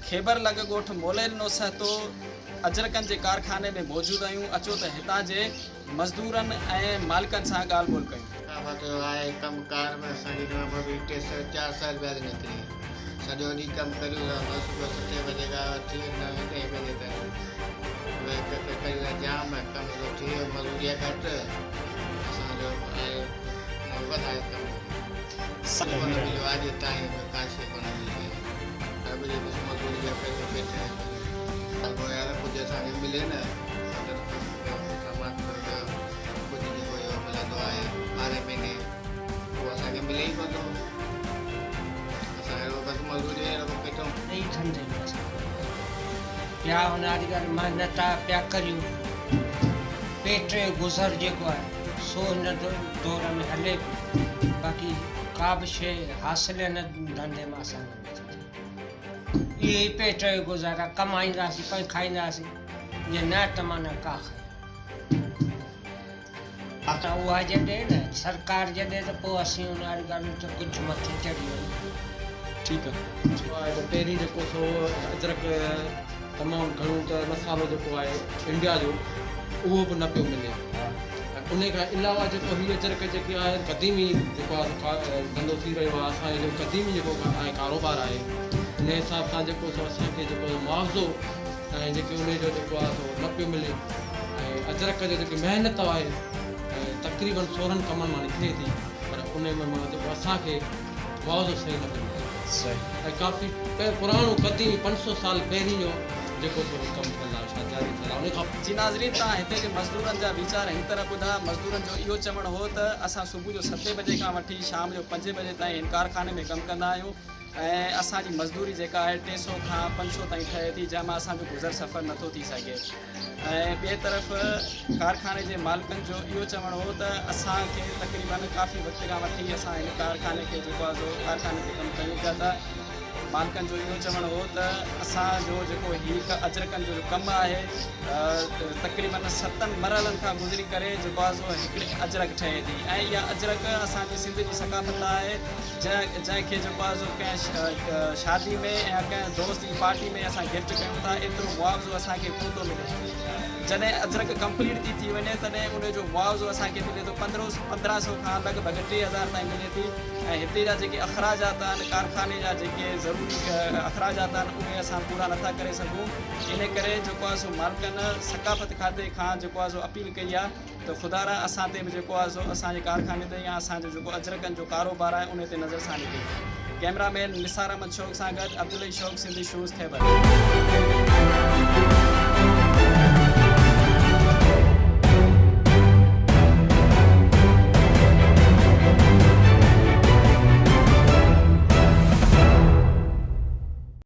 خيبر لڳ ڳوٺ موليڏنو سهتو اجرڪن جي ڪارخاني ۾ موجود آهيون، اچو ته هتان جي مزدورن ۽ مالڪن سان ڳالهه ٻولهه ڪيون. ثقافت جو آهي ڪم ڪار ۾ اسان کي گهڻا ڀڀي 300 400 رپيا ٿي نڪري سڄو ڏينهن ڪم ڪريون ٿا بس صبح ستين بجي کان وٺي نوين ڏهين بجي تائين ويهه ڪريون ٿا جام ڪم ٿو ٿئي مزوري گهٽ اسان جو آهي وڌائي ڪم ڪونه مليو اڄ تائين به ڪا شيء ڪونه ملي آهي سڀ جيڪو مزوري جا پئسا پيٽ يار ڪجهه اسان کي ملي نه سامان ڪجهه جيڪو اهو ملندو آهي ٻارهين مهيني اهو اسان کي ملي ئي ڪونه ٿو اسان کي بس مزوري ۽ رڳو پيٽون ڏئي ڌنڌي ۾ اسان پيا هن اڄڪلهه محنت پيا ڪريون پيٽ جو گذر جيڪو آهي سو هن دور ۾ هلي پيو باقي ڪا به شيء حاصل هن ڌنڌي مان اسان کي نٿي ٿئي اهو ئي پيٽ جو گذر آهي ڪمائينداسين پوء کائينداسين جي نه ته معنيٰ ڪا خير. ته اها جڏهن نه سرڪار جڏهن ته پوء اسين ان واري ڳالهه ته ڪجهه مٿي چڙهي وڃون. ٺيڪ آ. جيڪو آهي ته پهرين جيڪو سو اجرڪ تمام گهڻو ته مصالحو جيڪو آهي انڊيا جو اهو به نه پيو ملي ۽ انهي کان علاوه جيڪو هي اجرڪ جيڪي آهي قديمي جيڪو آهي ڌنڌو ٿي رهيو آهي اسان جو قديمي جيڪو آهي ڪاروبار آهي انهي حساب سان جيڪو سو اسان کي جيڪو معاوضو ۽ جيڪي انهي جو جيڪو آهي سو نه پيو ملي ۽ اجرڪ جو جيڪي محنت آهي ۽ تقريبن سورهن ڪمن مان نڪري ٿي پر انهي ۾ مان جيڪو اسان کي معاوضو صحيح نه پيو ملي ۽ ڪافي پراڻو قديمي 500 سال پهرين جو جيڪو سو ڪم ٿيل آهي شايد جاري ٿيل آهي انهي کان جي ناظرين توهان هتي جي مزدورن جا ويچار هن طرح ٻڌا مزدورن جو اهو چوڻ هو ته اسان صبح جو ستين بجي کان وٺي شام جو پنجين بجي تائين هن ڪارخاني ۾ ڪم ڪندا آهيون ۽ اسان جي مزدوري جيڪا آهي 300 کان 500 تائين ٺهي ٿي جنهن مان اسان جو گذر سفر نٿو ٿي سگهي ۽ ٻئي طرف ڪارخاني جي مالڪن جو اهو چوڻ هو ته اسان کي تقريبن ڪافي وقت کان وٺي اسان هن ڪارخاني کي جيڪو آهي سو ڪارخاني تي ڪم ڪيون پيا ته مالڪن جو اهو چوڻ هو ته اسان جو جيڪو هي اجرڪن جو ڪم آهي تقريبن ستن مرحلن کان گذري ڪري جيڪو آهي سو هڪڙي اجرڪ ٺهي ٿي ۽ اها اجرڪ اسان جي سنڌ جي ثقافت آهي جنهن کي جيڪو آهي سو ڪنهن شادي ۾ يا ڪنهن دوست جي پارٽي ۾ اسان گفٽ ڪيون ٿا ايترو معاوضو اسان کي ڪونه ٿو ملي جڏهن اجرڪ ڪمپليٽ ٿي ٿي وڃي تڏهن ان جو معاوضو اسان کي ملي ٿو 1500 کان لڳ ڀڳ 3000 تائين ملي ٿي ۽ هتي جا جيڪي اخراجات آهن ڪارخاني جا جيڪي ضروري اخراجات آهن اهي اسان پورا نٿا ڪري سگهون ان ڪري جيڪو آهي سو مالڪن ثقافت کاتي کان جيڪو آهي سو اپيل ڪئي آهي ته خدارا اسان تي به جيڪو آهي سو اسان جي ڪارخاني تي يا اسان جو جيڪو اجرڪن جو ڪاروبار آهي انهي تي نظر ثاني ڪئي وڃي. ڪئميرا مين نثار احمد شوق سان گڏ عبدالحئي شوق سنڌي شوز خيبر.